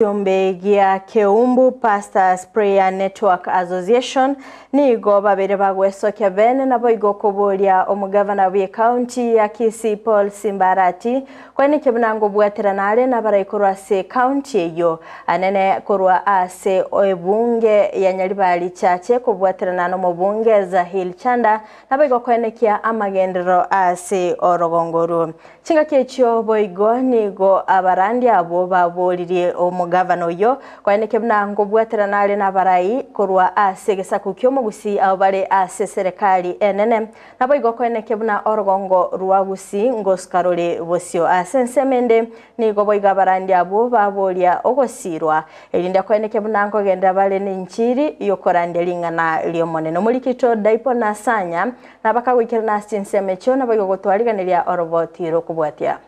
Ekeombe gia Keumbu Pastors Prayer Network Association nigo babere bagwesokia bene naboigo koboria omogavana bw'ecounty ya Kisii Paul Simbarati koenekia buna ngobwaterana are nabarai korwa ase ecounty eyio anene korwa ase ebunge ya Nyaribari Chache kobwaterana nomobunge Zahil Chanda naboigo koenekia amagenderero ase orogongo orwo. Chingaki echio boigo nigo abarandia abwo baboririe omogavana oyio, Kwaeneke buna nkobwaterana are nabarai korwa ase egesaku ki'omogusii abwo bare ase eserekari enene. Naboigo koeneke buna orogongo rwa Gusii ngosuka rore bosio. Ase ensemo ende nigo boigo abarandia abwo baboria ogosiirwa, erinde koeneke buna nkogenderera bare nenchiri y'okorandia ring'ana ri'Omonene. Omorikito Daipo Nasanya Na bakagoikerana ase chinsemo echio, naboigo gotwariganeria oroboti rw'okobwatia.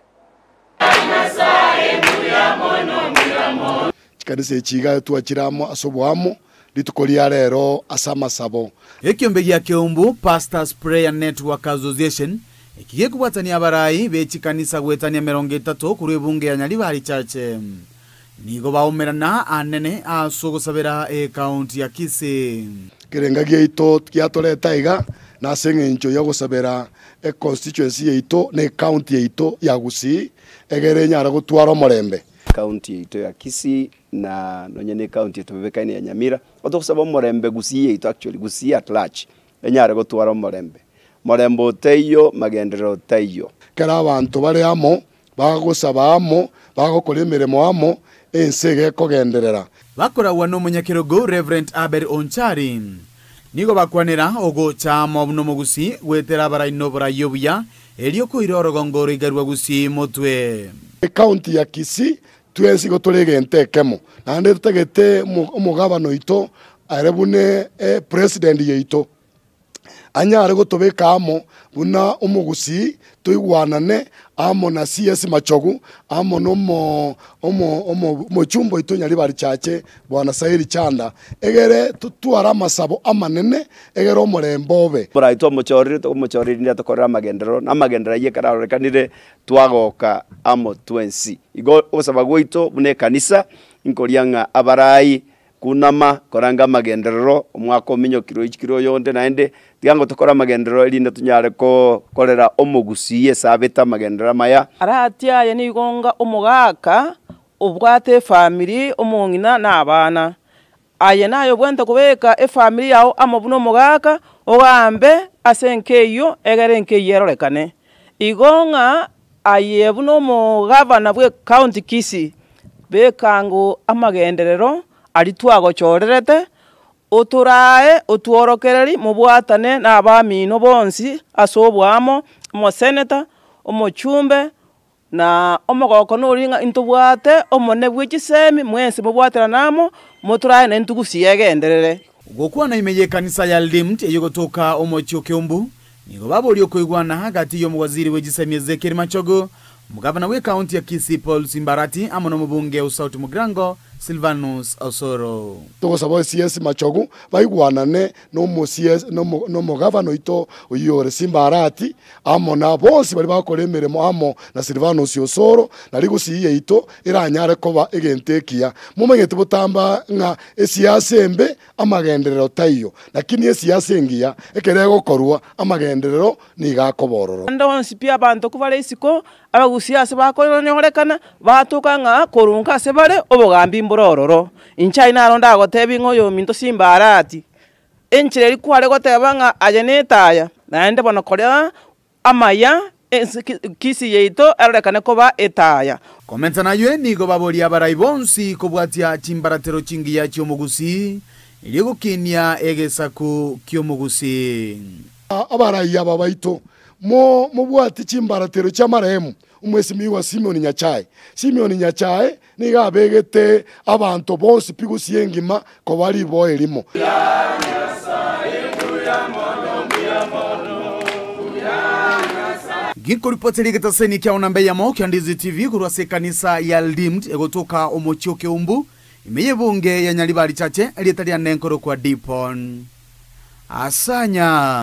Chikanisa echi iga twachire amo ase oboamo rituko ria rero ase amasabo. Ekiombe gia Keumbu Pastors Prayer Network Association eki gekobwatania abarai be chikanisa goetania 30 korwa ebunge ya Nyaribari Church nigo baumerana anene ase ogosabera ekaunti ya Kisii. Ekerenga giaito giatoreta iga nase eng'encho y'ogosabera econstituency yaito na ecounty yaito ya Gusii egere enyare gotwara omorembe. Ecounty yaito ya Kisii na nonye na ecounty etobebekaine ya Nyamira, otogosaba omorembe Gusii yaito actually Gusii at large enyare gotwara omorembe. Morembe otaiyo, magenderero taiyo. Ekero abanto bare amo, bagosaba amo, bagokora emeremo amo, ense iga ekogenderera. Bakoragwa nomonyakerogo Rev. Abel Onchari. Nigo bakwanera ogocha amo buna omogusii goetera abarai noborai obuya, erio koira orogongo oroiga rwa Gusii motwe. Ecounty ya Kisii twensi igo tore egento ekemo, naende totagete omogabana oito are buna epresident yaito. anyare gotobeka amo buna omogusii, toigwanane amo na CS Machogu, amo na omo omo omo omochumba oito Nyaribari Chache, Bwana Sairi Chanda, egere totware amasabo amanene, egere omorembe obe. Morai twamochorire, tokomochora erinde atokorere amagenderero, na amagenderero ayio ekero arorekanire, twagoka amo twensi. Igo ogosaba gwaito buna ekanisa, nkoria ng'a abarai Kunama, koranga amagenderero, omwaka ominyokire oichikire oyonde naende, tiga ngo tokore amagenderero erinde tonyare kokorera omogusii esabete amagenderero amaya. Arati aye nigo onga omogaka obwate efamiri, omong'ina na abana. Aye naye obwenerete kobeka efamiri yao amo buna omogaka, ogambe ase enka eyio egere enka eyio erorekane. Igo ng'a aye buna omogavana bw'ecounty Kisii, beka ango amagenderero aria twagochorerete, otorae otworokererie mobwatane na abamino bonsi ase oboamo, omoseneta, omochumbe, na omogoko noria ng'a intobwate omonene bwe chisemi mwensi mobwaterane amo, motorae na intwe gusii egenderere. Gokwana ime y'ekanisa ya Redeemed eyogotoka omochie o Keumbu, Nigo baboria okoigwana gati y'omowaziri bwe chisemi Ezekiel Machogu, omogavana bw'ekaunti ya Kisii Paul Simbarati amo nomobunge o South Mugirango Silvanus Osoro. Togosaba CS Machogu baigwanane nomo CS nomogavana oito oyio ore Simbarati amo na bonsi baria bagokora emeremo amo na Silvanus Osoro nario gusii yaito eranyare koba egento ekiya. Momanyete botamba ng'a esiasa embe Amagenderero taiyo, lakini esiasa engiya ekero egokorwa, amagenderero nigo akoba ororo. Ande onsi pi abanto kobare isiko, abagusia ase bakonyorekana, batoka ng'a korunka ase bare obogambi mbore ororo. Inche aye naro ndagotebie ng'a oyominto Simbarati, enchera eria kware goteba ng'a aye netaya, naende bono koria Amaya, ense Kisii yaito erorekane koba etaya. Komenta naywe nigo baboria abarai bonsi kobwatia chimbaratero chingiya chi'omogusii, erio gokinia egesaku ki'omogusii. Abarai aba baito, mobwatie chimbaratero chi'amarehemu omwesimigwa Simeon Nyachae. Simeon Nyachae nigo abegete abanto bonsi pi gusii engima koba riboa erimo. Gikoripoteri egetaseni kia Onamba Eyemo kia Ndizi TV korwa ase ekanisa ya Redeemed egotoka omochie o Keumbu, ime y'ebunge ya Nyaribari Chache, erieta riane nkorokwa Dipon Asanya.